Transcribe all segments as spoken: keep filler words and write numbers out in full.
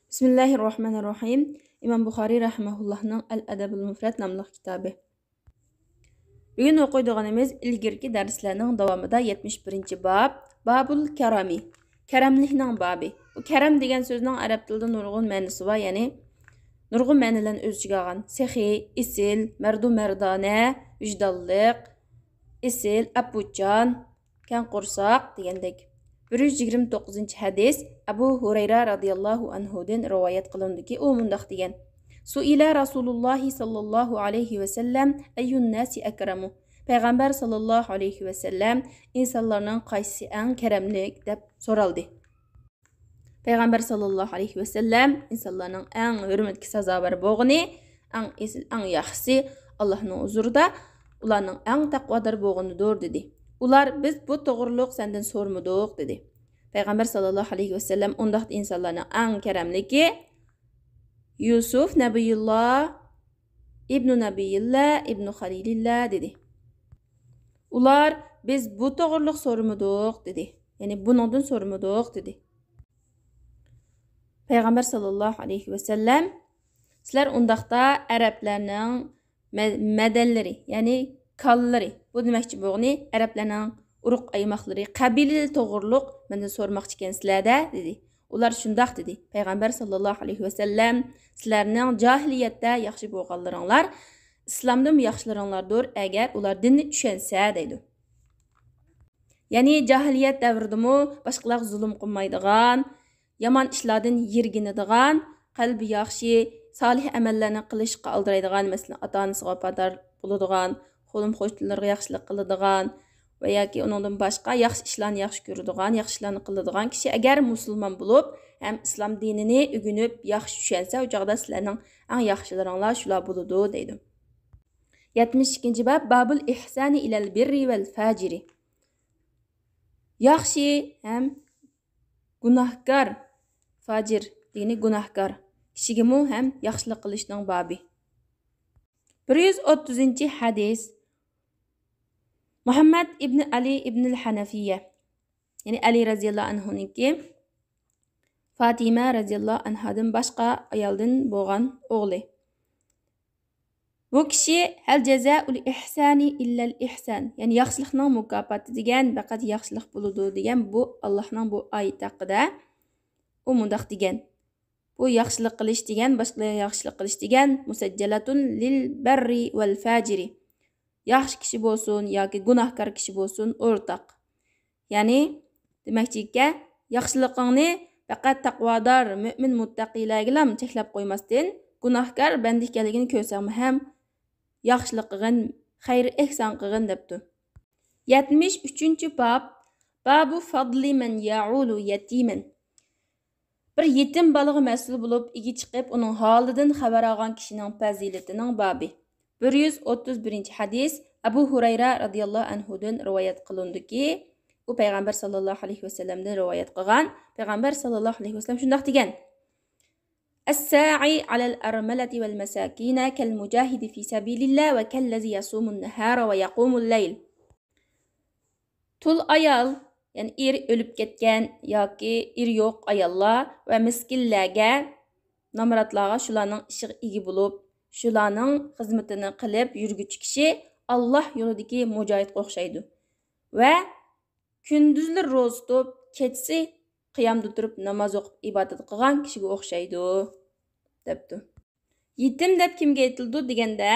بىسمىللاھىررەھمانىررەھىم. ئىمام بۇخارىي رەھىمەھۇللاھنىڭ ئەل ئەدەبۇل مۇفرەت ناملىق كىتابى. بۈگۈن ئوقۇيدىغىنىمىز ئىلگىرىكى دەرسلەرنىڭ داۋامىدا يەتمىش بىرىنچى باب، بابۇل كەرەمى، كەرەملىكنىڭ بابى. بۇ كەرەم دېگەن سۆزنىڭ ئەرەب تىلىدا نۇرغۇن مەنىسى بار، يەنى نۇرغۇن مەنىلەرنى ئۆز ئىچىگە ئالغان. سېخىي، ئېسىل، مەردۇ مەردانە، ۋىجدانلىق، ئېسىل، ئەپۇچان، كەڭ قورساق دېگەندەك. بىر يۈز يىگىرمە توققۇزىنچى ھەدىس، ئەبۇ ھۇرەيرە رازىياللاھۇ ئەنھۇدىن رىۋايەت قىلىنىدۇكى، ئۇ مۇنداق دېگەن: سۇئىلە رەسۇلۇللاھى ساللاللاھۇ ئەلەيھى ۋەسەللەم، ئەييۇن ناسى ئەكرەمۇ؟ پەيغەمبەر ساللاللاھۇ ئەلەيھى ۋەسەللەم ئىنسانلارنىڭ قايسىسى ئەڭ كەرەملىك دەپ سورالدى. پەيغەمبەر ساللاللاھۇ ئەلەيھى ۋەسەللەم ئىنسانلارنىڭ ئەڭ ھۆرمەتكە سازاۋەر بولغىنى، ئەڭ ئېسىل، ئەڭ ياخشىسى، ئاللاھنىڭ ھۇزۇرىدا ئۇلارنىڭ ئەڭ تەقۋادار بولغىنىدۇر، دېدى. ئۇلار: بىز بۇ توغرۇلۇق سەندىن سورىمىدۇق، دېدى. پەيغەمبەر ساللاللاھۇ ئەلەيھى ۋەسەللەم ئۇنداقتا ئىنسانلارنىڭ ئەڭ كەرەملىكى يۈسۈف نەبىيۇللا، ئىبنۇ نەبىيىللا، ئىبنۇ خەلىلىللا، دېدى. ئۇلار: بىز بۇ توغرۇلۇق سورىمىدۇق، دېدى. يەنى بۇنىڭدىن سورىمىدۇق، دېدى. پەيغەمبەر ساللاللاھۇ ئەلەيھى ۋەسەللەم: سىلەر ئۇنداقتا ئەرەبلەرنىڭ مە-، مەدەنلىرى، يەنى كانلىرى، بۇ دېمەكچى بولغىنى ئەرەبلەرنىڭ ئۇرۇق ئايماقلىرى، قەبىلىلىرى توغرۇلۇق مەندىن سورىماقچىكەنسىلەر-دە، دېدى. ئۇلار شۇنداق دېدى. پەيغەمبەر ساللاللاھۇ ئەلەيھى ۋەسەللەم: سىلەرنىڭ جاھىلىيەتتە ياخشى بولغانلىرىڭلار ئىسلامدىمۇ ياخشىلىرىڭلاردۇر، ئەگەر ئۇلار دىننى چۈشەنسە، دەيدۇ. يەنى جاھىلىيەت دەۋرىدىمۇ باشقىلارغا زۇلۇم قىلمايدىغان، يامان ئىشلاردىن يىرگىنىدىغان، قەلبى ياخشى، سالىھ ئەمەللەرنى قىلىشقا ئالدىرايدىغان، مەسىلەن، ئاتا-ئانىسىغا ۋاپادار بولىدىغان، قولۇم-قوشنىلىرىغا ياخشىلىق قىلىدىغان ۋە ياكى ئۇنىڭدىن باشقا ياخشى ئىشلارنى ياخشى كۆرىدىغان، ياخشى ئىشلارنى قىلىدىغان كىشى ئەگەر مۇسۇلمان بولۇپ ھەم ئىسلام دىنىنى ئۆگىنىپ ياخشى چۈشەنسە، ئۇ چاغدا سىلەرنىڭ ئەڭ ياخشىلىرىڭلار شۇلار بولىدۇ، دەيدۇ. يەتمىش ئىككىنچى باب، بابۇل ئىھسانى ئىلەل بىررى ۋەل فاجىرى. ياخشى ھەم گۇناھكار، فاجىر دېگىنى گۇناھكار كىشىگىمۇ ھەم ياخشىلىق قىلىشنىڭ بابى. بىر يۈز ئوتتۇزىنچى ھەدىس. مۇھەممەد ئىبنى ئەلى ئىبنىل ھەنەفىيە، يەنى ئەلى رەزىياللاھۇ ئەنھۇنىڭكى فاتىمە رەزىياللاھۇ ئەنھادىن باشقا ئايالدىن بولغان ئوغلى. بۇ كىشى: ھەل جازاءۇل ئىھسانى ئىللەل ئىھسان، يەنى ياخشىلىقنىڭ مۇكاپاتى دېگەن پەقەت ياخشىلىق بولىدۇ دېگەن بۇ ئاللاھنىڭ بۇ ئايىتى ھەققىدە ئۇ مۇنداق دېگەن: بۇ ياخشىلىق قىلىش دېگەن، باشقىلارغا ياخشىلىق قىلىش دېگەن، مۇسەججەلەتۇن لىل بەررى ۋەل فاجىرى. ياخشى كىشى بولسۇن ياكى گۇناھكار كىشى بولسۇن، ئورتاق. يەنى، دېمەكچىكى، ياخشىلىقىڭنى پەقەت تەقۋادار، مۆمىن، مۇتتەقىيلەرگىلا چەكلەپ قويماستىن، گۇناھكار بەندە ئىكەنلىكىنى كۆرسەڭمۇ ھەم ياخشىلىق قىلغىن، خەير ئېھسان قىلغىن، دەپتۇ. يەتمىش ئۈچىنچى باب، بابۇ فەضلى مەن يەئۇلۇ يەتىمەن. بىر يېتىم بالىغا مەسئۇل بولۇپ، ئىگە چىقىپ، ئۇنىڭ ھالىدىن خەۋەر ئالغان كىشىنىڭ پەزىلىتىنىڭ بابى. بىر يۈز ئوتتۇز بىرىنچى ھەدىس، ئەبۇ ھۇرەيرە رازىياللاھۇ ئەنھۇدىن رىۋايەت قىلىنىدۇكى، ئۇ پەيغەمبەر ساللاللاھۇ ئەلەيھى ۋەسەللەمدىن رىۋايەت قىلغان، پەيغەمبەر ساللاللاھۇ ئەلەيھى ۋەسەللەم شۇنداق دېگەن: الساعي على الأرملة والمساكين كالمجاهد في سبيل الله وكالذي يصوم النهار ويقوم الليل. تۇل ئايال، يەنى ئېرى ئۆلۈپ كەتكەن ياكى ئېرى يوق ئاياللار ۋە مىسكىنلەرگە، نامراتلارغا، شۇلارنىڭ ئىشىغا ئىگە بولۇپ، شۇلارنىڭ خىزمىتىنى قىلىپ يۈرگۈچى كىشى ئاللاھ يولىدىكى مۇجاھىدقا ئوخشايدۇ ۋە كۈندۈزلىرى روزا تۇتۇپ، كېچىسى قىيامدا تۇرۇپ ناماز ئوقۇپ ئىبادەت قىلغان كىشىگە ئوخشايدۇ، دەپتۇ. يېتىم دەپ كىمگە ئېيتىلىدۇ دېگەندە،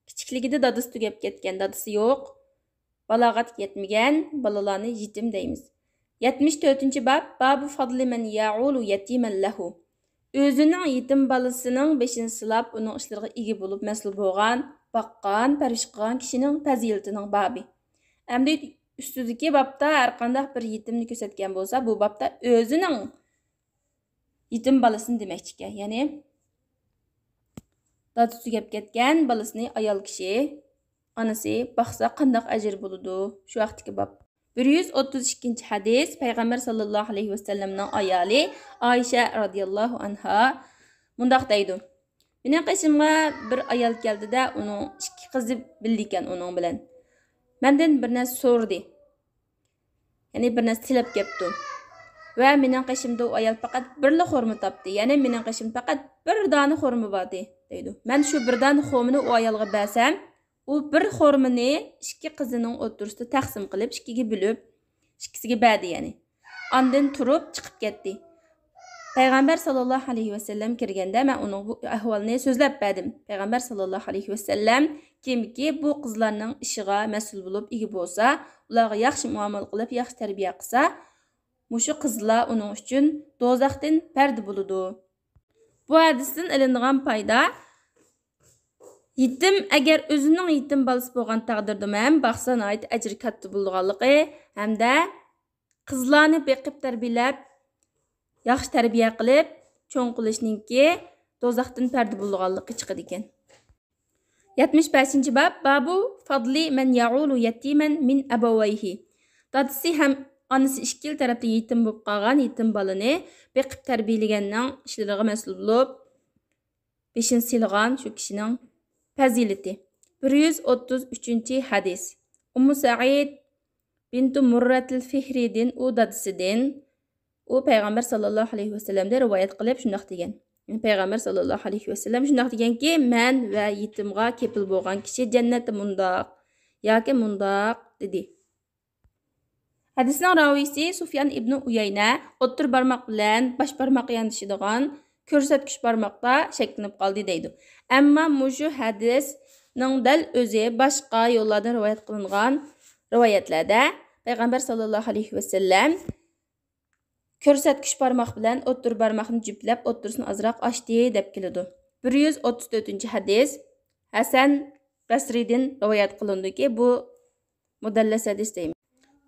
كىچىكلىكىدە دادىسى تۈگەپ كەتكەن، دادىسى يوق، بالاغەتكە يەتمىگەن بالىلارنى يېتىم دەيمىز. يەتمىش تۆتىنچى باب، بابۇ فەضلى مەن يەئۇلۇ يەتىمەن لەھۇ. ئۆزىنىڭ يېتىم بالىسىنىڭ بېشىنى سىلاپ، ئۇنىڭ ئىشلىرىغا ئىگە بولۇپ، مەسئۇل بولغان، باققان، پەرۋىش قىلغان كىشىنىڭ پەزىلىتىنىڭ بابى. ئەمدى ئۈستىدىكى بابتا ھەرقانداق بىر يېتىمنى كۆرسەتكەن بولسا، بۇ بابتا ئۆزىنىڭ يېتىم بالىسىنى دېمەكچىكەن. يەنى دادىسى تۈگەپ كەتكەن بالىسىنى ئايال كىشى، ئانىسى باقسا قانداق ئەجىر بولىدۇ؟ شۇ ھەقتىكى باب. بىر يۈز ئوتتۇز ئىككىنچى ھەدىس، پەيغەمبەر ساللاللاھۇ ئەلەيھى ۋەسەللەمنىڭ ئايالى ئائىشە رازىياللاھۇ ئەنھا مۇنداق دەيدۇ: مېنىڭ قېشىمغا بىر ئايال كەلدى-دە، ئۇنىڭ ئىككى قىزى بىللە ئىكەن ئۇنىڭ بىلەن. مەندىن بىر نەرسە سورىدى. يەنى بىر نەرسە تىلەپ كەپتۇ. ۋە مېنىڭ قېشىمدا ئۇ ئايال پەقەت بىرلا خورما تاپتى. يەنى مېنىڭ قېشىمدا پەقەت بىر دانە خورما باردى، دەيدۇ. مەن شۇ بىر دانە خورمىنى ئۇ ئايالغا بەرسەم، ئۇ بىر خورمىنى ئىككى قىزىنىڭ ئوتتۇرىسىدا تەقسىم قىلىپ، ئىككىگە بۆلۈپ، ئىككىسىگە بەردى، يەنى. ئاندىن تۇرۇپ چىقىپ كەتتى. پەيغەمبەر ساللاللاھۇ ئەلەيھى ۋەسەللەم كىرگەندە، مەن ئۇنىڭ بۇ ئەھۋالىنى سۆزلەپ بەردىم. پەيغەمبەر ساللاللاھۇ ئەلەيھى ۋەسەللەم، كىمكى بۇ قىزلارنىڭ ئىشىغا مەسئۇل بولۇپ، ئىگە بولسا، ئۇلارغا ياخشى مۇئامىلە قىلىپ، ياخشى تەربىيە قىلسا، مۇشۇ قىزلار ئۇنىڭ ئۈچۈن دوزاختىن پەردە بولىدۇ. بۇ ھەدىستىن ئېلىنىدىغان پايدا، يېتىم، ئەگەر ئۆزىنىڭ يېتىم بالىسى بولغان تەقدىردىمۇ ھەم باقسا ناھايىتى ئەجرى كاتتا بولىدىغانلىقى ھەمدە قىزلارنى بېقىپ تەربىيەلەپ، ياخشى تەربىيە قىلىپ چوڭ قىلىشنىڭكى دوزاختىن پەردە بولىدىغانلىقى چىقىدىكەن. يەتمىش بەشىنچى باب، بابۇ فەضلى مەن يەئۇلۇ يەتىمەن مىن ئەبەۋەيھى. دادىسى ھەم ئانىسى ئىككىلا تەرەپتىن يېتىم بولۇپ قالغان يېتىم بالىنى بېقىپ تەربىيەلىگەننىڭ ئىشلىرىغا مەسئۇل بولۇپ، بېشىنى سىلىغان شۇ كىشىنىڭ پەزىلىتى. بىر يۈز ئوتتۇز ئۈچىنچى ھەدىس. ئۇممۇ سەئىد بىنتۇ مۇررەتىل فىھرىدىن، ئۇ دادىسىدىن، ئۇ پەيغەمبەر ساللاللاھۇ ئەلەيھى ۋەسەللەمدىن رىۋايەت قىلىپ شۇنداق دېگەن. يەنى پەيغەمبەر ساللاللاھۇ ئەلەيھى ۋەسەللەم شۇنداق دېگەنكى، مەن ۋە يېتىمغا كېپىل بولغان كىشى جەننەتتە مۇنداق ياكى مۇنداق دېدى. ھەدىسنىڭ راۋىيسى سۇفيان ئىبنى ئۇيەينە، ئوتتۇرا بارماق بىلەن باش بارماق ياندىشىدىغان كۆرسەتكۈچ بارماقتا شەكلىنىپ قالدى دەيدۇ. ئەمما مۇشۇ ھەدىسنىڭ دەل ئۆزى باشقا يوللاردىن رىۋايەت قىلىنغان رىۋايەتلەردە پەيغەمبەر ساللاللاھۇ ئەلەيھى ۋەسەللەم كۆرسەتكۈچ بارماق بىلەن ئوتتۇرا بارماقنى جۈپلەپ، ئوتتۇرىسىنى ئازراق ئاچتى دەپ كېلىدۇ. بىر يۈز ئوتتۇز تۆتىنچى ھەدىس، ھەسەن بەسرىدىن رىۋايەت قىلىنىدۇكى، بۇ مۇدەللەس ھەدىس دەيمىز.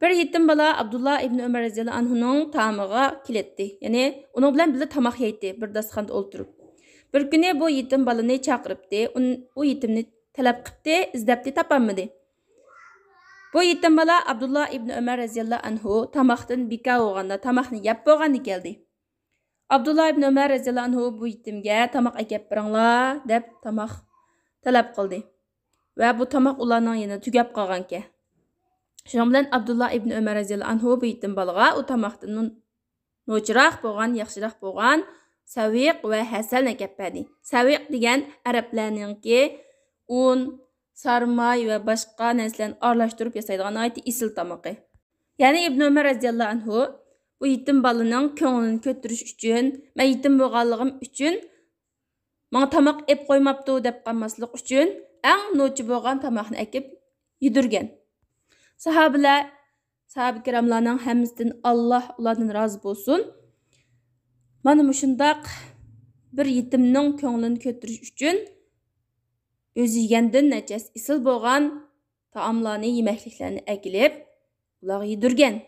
بىر يېتىم بالا ئابدۇللا ئىبنى ئۆمەر رەزىياللاھۇ ئەنھۇنىڭ تائامىغا كېلەتتى. يەنى ئۇنىڭ بىلەن بىللە تاماق يەيتتى، بىر داستىخاندا ئولتۇرۇپ. بىر كۈنى بۇ يېتىم بالىنى چاقىرىپتى، ئۇن-، ئۇ يېتىمنى تەلەپ قىپتى، ئىزدەپتى، تاپالمىدى. بۇ يېتىم بالا ئابدۇللا ئىبنى ئۆمەر رەزىياللاھۇ ئەنھۇ تاماقتىن بىكار بولغاندا، تاماقنى يەپ بولغاندا كەلدى. ئابدۇللا ئىبنى ئۆمەر رەزىياللاھۇ ئەنھۇ بۇ يېتىمگە تاماق ئەكەپ بېرىڭلار دەپ تاماق تەلەپ قىلدى. ۋە بۇ تاماق ئۇلارنىڭ يەنە تۈگەپ قالغانىكەن. شۇنىڭ بىلەن ئابدۇللا ئىبنى ئۆمەر رەزىياللاھۇ ئەنھۇ بۇ يېتىم بالىغا ئۇ تاماقتىن نوچىراق بولغان، ياخشىراق بولغان سەۋىق ۋە ھەسەلنى ئەكەپ بەردى. سەۋىق دېگەن ئەرەبلەرنىڭكى ئۇن، سارماي ۋە باشقا نەرسىلەرنى ئارىلاشتۇرۇپ ياسايدىغان ناھايىتى ئېسىل تامىقى. يەنى ئىبنى ئۆمەر رەزىياللاھۇ ئەنھۇ بۇ يېتىم بالىنىڭ كۆڭلىنى كۆتۈرۈش ئۈچۈن، مەن يېتىم بولغانلىقىم ئۈچۈن ماڭا تاماق ئېلىپ قويماپتۇ دەپ قالماسلىق ئۈچۈن ئەڭ نوچى بولغان تاماقنى ئەكىپ يېدۈرگەن. ساھابىلەر، ساھابە كىراملارنىڭ ھەممىسىدىن ئاللاھ ئۇلاردىن رازى بولسۇن، مانا مۇشۇنداق بىر يېتىمنىڭ كۆڭلىنى كۆتۈرۈش ئۈچۈن ئۆزى يېگەندىن نەچچە ھەسسە ئېسىل بولغان تائاملارنى، يېمەكلىكلەرنى ئەكېلىپ، ئۇلارغا يېدۈرگەن،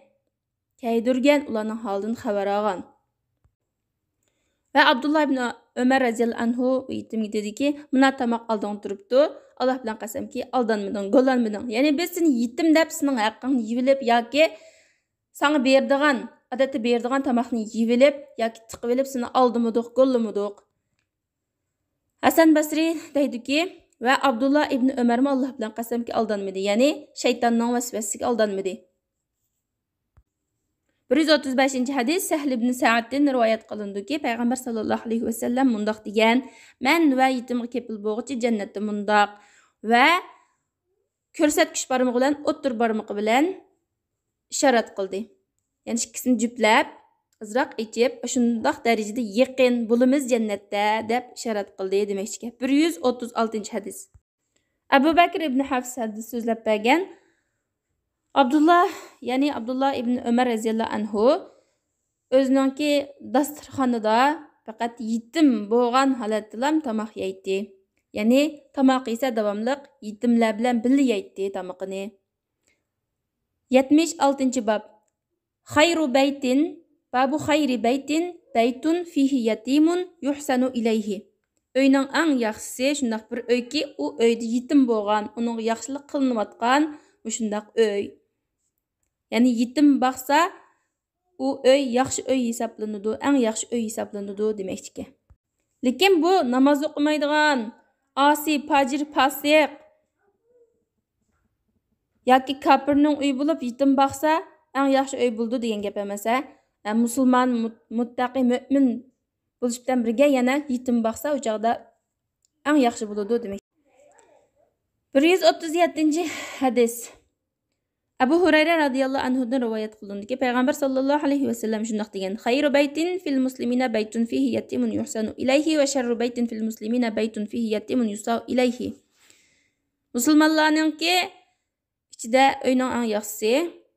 كەيدۈرگەن، ئۇلارنىڭ ھالىدىن خەۋەر ئالغان. ۋە ئابدۇللا ئىبن ئۆمەر رەزىياللاھۇ ئەنھۇ يېتىمگە دېدىكى، مانا تاماق ئالدىڭدا تۇرۇپتۇ، ئاللاھ بىلەن قەسەمكى، ئالدانمىدىڭ، گوللانمىدىڭ. يەنى بىز سېنى يېتىم دەپ سېنىڭ ھەققىڭنى يېۋېلىپ ياكى ساڭا بېرىدىغان، ئادەتتە بېرىدىغان تاماقنى يېۋېلىپ ياكى تىقىۋېلىپ سېنى ئالدىمىدۇق، گوللىمىدۇق. ھەسەن بەسرى دەيدۇكى، ۋە ئابدۇللا ئىبنى ئۆمەرمۇ ئاللاھ بىلەن قەسەمكى ئالدانمىدى، يەنى شەيتاننىڭ ۋەسۋەسىسىگە ئالدانمىدى. بىر يۈز ئوتتۇز بەشىنچى ھەدىس، سەھل ئىبنى سەئدتىن رىۋايەت قىلىنىدۇكى، پەيغەمبەر ساللاللاھۇ ئەلەيھى ۋەسەللەم مۇنداق دېگەن، مەن ۋە يېتىمغا كېپىل بولغۇچى جەننەتتە مۇنداق ۋە كۆرسەتكۈچ بارمىقى بىلەن ئوتتۇرا بارمىقى بىلەن ئىشارەت قىلدى. يەنى ئىككىسىنى جۈپلەپ، ئازراق ئېچىپ، شۇنداق دەرىجىدە يېقىن بولىمىز جەننەتتە دەپ ئىشارەت قىلدى دېمەكچىكەن. بىر يۈز ئوتتۇز ئالتىنچى ھەدىس. ئەبۇ بەكىر ئىبنى ھەفس ھەدىس سۆزلەپ بەرگەن. ئابدۇللا، يەنى ئابدۇللا ئىبنى ئۆمەر رەزىياللاھۇ ئەنھۇ ئۆزىنىڭكى داستىخانىدا پەقەت يېتىم بولغان ھالەتتىلا تاماق يەيتتى. يەنى تاماق يېسە داۋاملىق يېتىملەر بىلەن بىللە يەيتتى تامىقىنى. يەتمىش ئالتىنچى باب. خەيرۇ بەيتىن، بابۇ خەيرى بەيتىن، بەيتۇن فىھى يەتىمۇن يۇھسەنۇ ئىلەيھى. ئۆينىڭ ئەڭ ياخشىسى شۇنداق بىر ئۆيكى، ئۇ ئۆيدە يېتىم بولغان، ئۇنىڭغا ياخشىلىق قىلىنىۋاتقان مۇشۇنداق ئۆي. يەنى يېتىم باقسا، ئۇ ئۆي ياخشى ئۆي ھېسابلىنىدۇ، ئەڭ ياخشى ئۆي ھېسابلىنىدۇ دېمەكچىكەن. لېكىن بۇ ناماز ئوقۇمايدىغان، ئاسىي، پاجىر، پاسىق ياكى كاپىرنىڭ ئۆيى بولۇپ، يېتىم باقسا، ئەڭ ياخشى ئۆي بولىدۇ دېگەن گەپ ئەمەس، ھە. ھەم مۇسۇلمان، مۇت-، مۇتتەقى، مۆمىن بولۇش بىلەن بىرگە يەنە يېتىم باقسا، ئۇ چاغدا ئەڭ ياخشى بولىدۇ دېمەك. بىر يۈز ئوتتۇز يەتتىنچى ھەدىس. ئەبۇ ھۇرەيرە رازىياللاھۇ ئەنھۇدىن رىۋايەت قىلىنىدۇكى، پەيغەمبەر ساللاللاھۇ ئەلەيھى ۋەسەللەم شۇنداق دېگەن: خير بيت في المسلمين بيت فيه يتيم يحسن إليه وشر بيت في المسلمين بيت فيه يتيم يساء إليه. مۇسۇلمانلارنىڭكى ئىچىدە ئۆينىڭ ئەڭ ياخشىسى،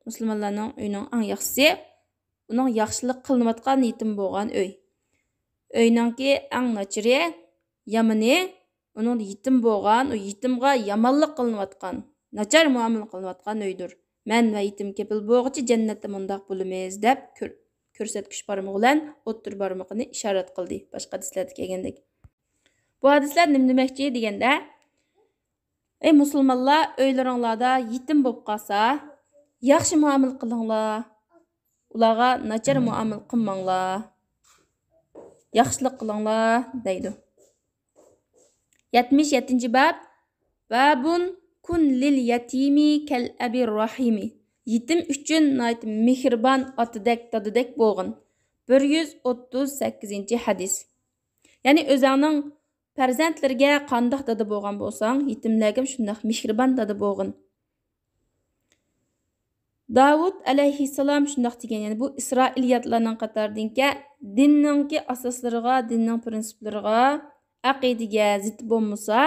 مۇسۇلمانلارنىڭ ئۆيىنىڭ ئەڭ ياخشىسى، ئۇنىڭ ياخشىلىق قىلىنىۋاتقان يېتىم بولغان ئۆي. ئۆينىڭكى ئەڭ ناچىرى، يامىنى، ئۇنىڭدا يېتىم بولغان، ئۇ يېتىمغا يامانلىق قىلىنىۋاتقان، ناچار مۇئامىلە قىلىنىۋاتقان ئۆيدۇر. مەن ۋە يېتىم كېپىل بولغۇچە جەننەتتە مۇنداق بولىمىز، دەپ كۆر-، كۆرسەتكۈچ بارمىقى بىلەن ئوتتۇرا بارمىقىنى ئىشارەت قىلدى. باشقا ھەدىسلەردە كەلگەندەك. بۇ ھەدىسلەر نېمە دېمەكچى دېگەندە، ئەي مۇسۇلمانلار، ئۆيلىرىڭلاردا يېتىم بولۇپ قالسا، ياخشى مۇئامىلە قىلىڭلار. ئۇلارغا ناچار مۇئامىلە قىلماڭلار. ياخشىلىق قىلىڭلار، دەيدۇ. يەتمىش يەتتىنچى باب. بابٌ كن لليتيم كالأب الرحيم. يېتىم ئۈچۈن ناھايىتى مېھرىبان ئاتىدەك، دادىدەك بولغىن. بىر يۈز ئوتتۇز سەككىزىنچى ھەدىس. يەنى ئۆزۈڭنىڭ پەرزەنتلىرىگە قانداق دادا بولغان بولساڭ، يېتىملەرگىمۇ شۇنداق مېھرىبان دادا بولغىن. داۋۇت ئەلەيھىسسالام شۇنداق دېگەن، يەنى بۇ ئىسرائىلىياتلارنىڭ قاتارىدىنكى، دىننىڭكى ئاساسلىرىغا، دىننىڭ پىرىنسىپلىرىغا، ئەقىدىگە زىت بولمىسا،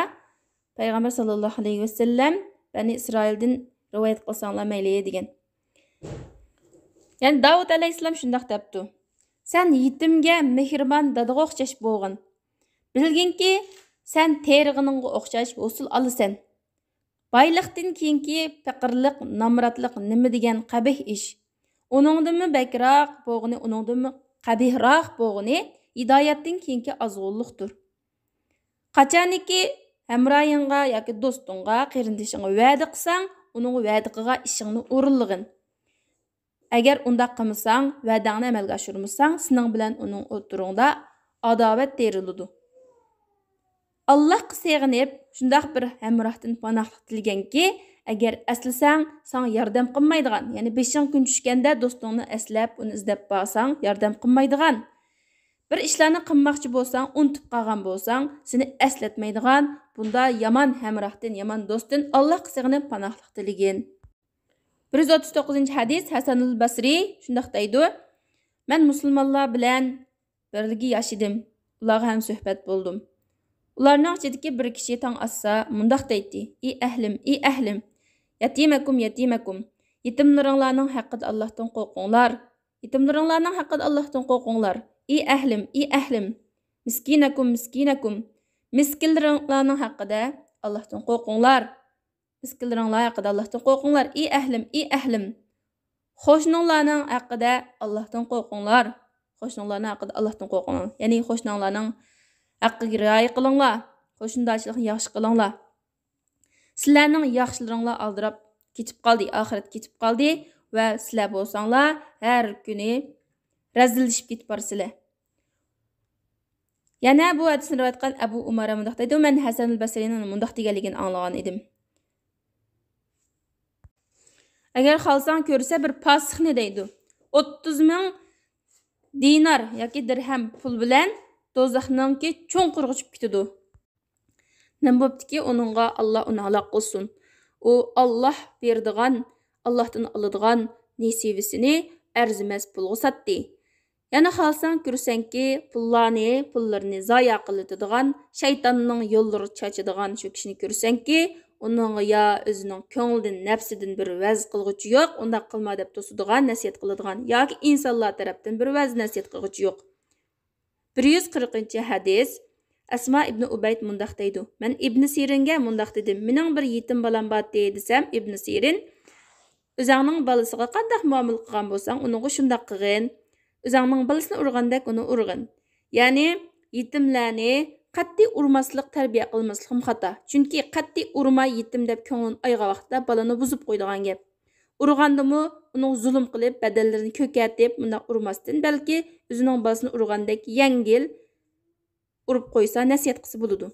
پەيغەمبەر ساللاللاھۇ ئەلەيھى ۋەسەللەم بەنى ئىسرائىلدىن رىۋايەت قىلساڭلار مەيلى دېگەن. يەنى داۋۇت ئەلەيھىسسالام شۇنداق دەپتۇ: سەن يېتىمگە مېھرىبان دادىغا ئوخشاش بولغىن. بىلگىنكى، سەن تېرىغىنىڭغا ئوخشاش ھوسۇل ئالىسەن. بايلىقتىن كېيىنكى پېقىرلىق، نامراتلىق نېمە دېگەن قەبىھ ئىش! ئۇنىڭدىنمۇ بەكرەك بولغىنى، ئۇنىڭدىنمۇ قەبىھراق بولغىنى ھىدايەتتىن كېيىنكى ئازغۇنلۇقتۇر. قاچانكى ھەمراھىڭغا ياكى دوستۇڭغا، قېرىندىشىڭغا ۋەدە قىلساڭ، ئۇنىڭغا ۋەدە قىلغان ئىشىڭنى ئورۇنلىغىن. ئەگەر ئۇنداق قىلمىساڭ، ۋەدەڭنى ئەمەلگە ئاشۇرمىساڭ، سېنىڭ بىلەن ئۇنىڭ ئوتتۇرىڭدا ئاداۋەت تېرىلىدۇ. ئاللاھقا سېغىنىپ، شۇنداق بىر ھەمراھتىن پاناھلىق تىلىگەنكى، ئەگەر ئەسلىسەڭ، ساڭا ياردەم قىلمايدىغان، يەنى بېشىڭ كۈن چۈشكەندە دوستۇڭنى ئەسلەپ، ئۇنى ئىزدەپ بارساڭ، ياردەم قىلمايدىغان، بىر ئىشلارنى قىلماقچى بولساڭ، ئۇنتۇپ قالغان بولساڭ، سېنى ئەسلەتمەيدىغان بۇنداق يامان ھەمراھتىن، يامان دوستتىن ئاللاھقا سېغىنىپ پاناھلىق تىلىگىن. بىر يۈز ئوتتۇز توققۇزىنچى ھەدىس، ھەسەنۇل بەسرى شۇنداق دەيدۇ: مەن مۇسۇلمانلار بىلەن بىرگە ياشىدىم، ئۇلارغا ھەمسۆھبەت بولدۇم. ئۇلارنىڭ ئىچىدىكى بىر كىشى تاڭ ئاتسا مۇنداق دەيتتى: ئى ئەھلىم، ئى ئەھلىم، يەتىمەكۇم، يەتىمەكۇم، يېتىملىرىڭلارنىڭ ھەققىدە ئاللاھتىن قورقۇڭلار. يېتىملىرىڭلارنىڭ ھەققىدە ئاللاھتىن قورقۇڭلار. ئى ئەھلىم، ئى ئەھلىم، مىسكىنەكۇم، مىسكىنەكۇم، مىسكىنلىرىڭلارنىڭ ھەققىدە ئاللاھتىن قورقۇڭلار. مىسكىنلىرىڭلار ھەققىدە ئاللاھتىن قورقۇڭلار. ئى ئەھلىم، ئى ئەھلىم، قوشنىڭلارنىڭ ھەققىدە ئاللاھتىن قورقۇڭلار. قوشنىڭلارنىڭ ھەققىدە ئاللاھتىن قورقۇڭلار. يەنى قوشناڭلارنىڭ ھەققىگە رىئايە قىلىڭلار. قوشنىدارچىلىقنى ياخشى قىلىڭلار. سىلەرنىڭ ياخشىلىرىڭلار ئالدىراپ كېتىپ قالدى، ئاخىرەت كېتىپ قالدى ۋە سىلەر بولساڭلار ھەر كۈنى رەزىللىشىپ كېتىپ بارىسىلەر. يەنە بۇ ھەدىسنى رىۋايەت قىلغان ئەبۇ ئۇمارە مۇنداق دەيدۇ: مەن ھەسەنۇل بەسرىنىڭ مۇنداق دېگەنلىكىنى ئاڭلىغان ئىدىم. ئەگەر خالىساڭ كۆرسە بىر پاسىقنى دەيدۇ. ئوتتۇز مىڭ دىنار ياكى دىرھەم پۇل بىلەن دوزاخنىڭكى چوڭقۇرىغا چۈشۈپ كېتىدۇ. نېمە بوپتىكى ئۇنىڭغا؟ ئاللا ئۇنى ھالاك قىلسۇن. ئۇ ئاللا بېرىدىغان، ئاللاھتىن ئالىدىغان نېسىۋىسىنى ئەرزىمەس پۇلغا ساتتى. يەنە خالىساڭ كۆرسەڭكى، پۇللارنى، پۇللىرىنى زايە قىلىۋېتىدىغان، شەيتاننىڭ يوللىرىغا چاچىدىغان شۇ كىشىنى كۆرسەڭكى، ئۇنىڭغا يا ئۆزىنىڭ كۆڭلىدىن، نەپسىدىن بىر ۋەز قىلغۇچى يوق، ئۇنداق قىلما دەپ توسىدىغان، نەسىھەت قىلىدىغان ياكى ئىنسانلار تەرەپتىن بىر ۋەز، نەسىھەت قىلغۇچى يوق. بىر يۈز قىرىقىنچى ھەدىس. ئەسما ئىبنى ئۇبەيد مۇنداق دەيدۇ: مەن ئىبنى سىرىنگە مۇنداق دېدىم، مېنىڭ بىر يېتىم بالام بارتى، دېسەم، ئىبنى سىرىن، ئۆزۈڭنىڭ بالىسىغا قانداق مۇئامىلە قىلغان بولساڭ، ئۇنىڭغا شۇنداق قىلغىن. ئۆزۈڭنىڭ بالىسىنى ئۇرغاندەك ئۇنى ئۇرغىن. يەنى يېتىملەرنى قەتئىي ئۇرماسلىق، تەربىيە قىلماسلىقىمۇ خاتا. چۈنكى قەتئىي ئۇرماي يېتىم دەپ كۆڭلىنى ئايىغان ۋاقىتتا بالىنى بۇزۇپ قويىدىغان گەپ. ئۇرغاندىمۇ ئۇنىڭغا زۇلۇم قىلىپ، بەدەنلىرىنى كۆكەرتىپ، مۇنداق ئۇرماستىن، بەلكى ئۆزىنىڭ بالىسىنى ئۇرغاندەك يەڭگىل ئۇرۇپ قويسا، نەسىھەت قىلسا بولىدۇ.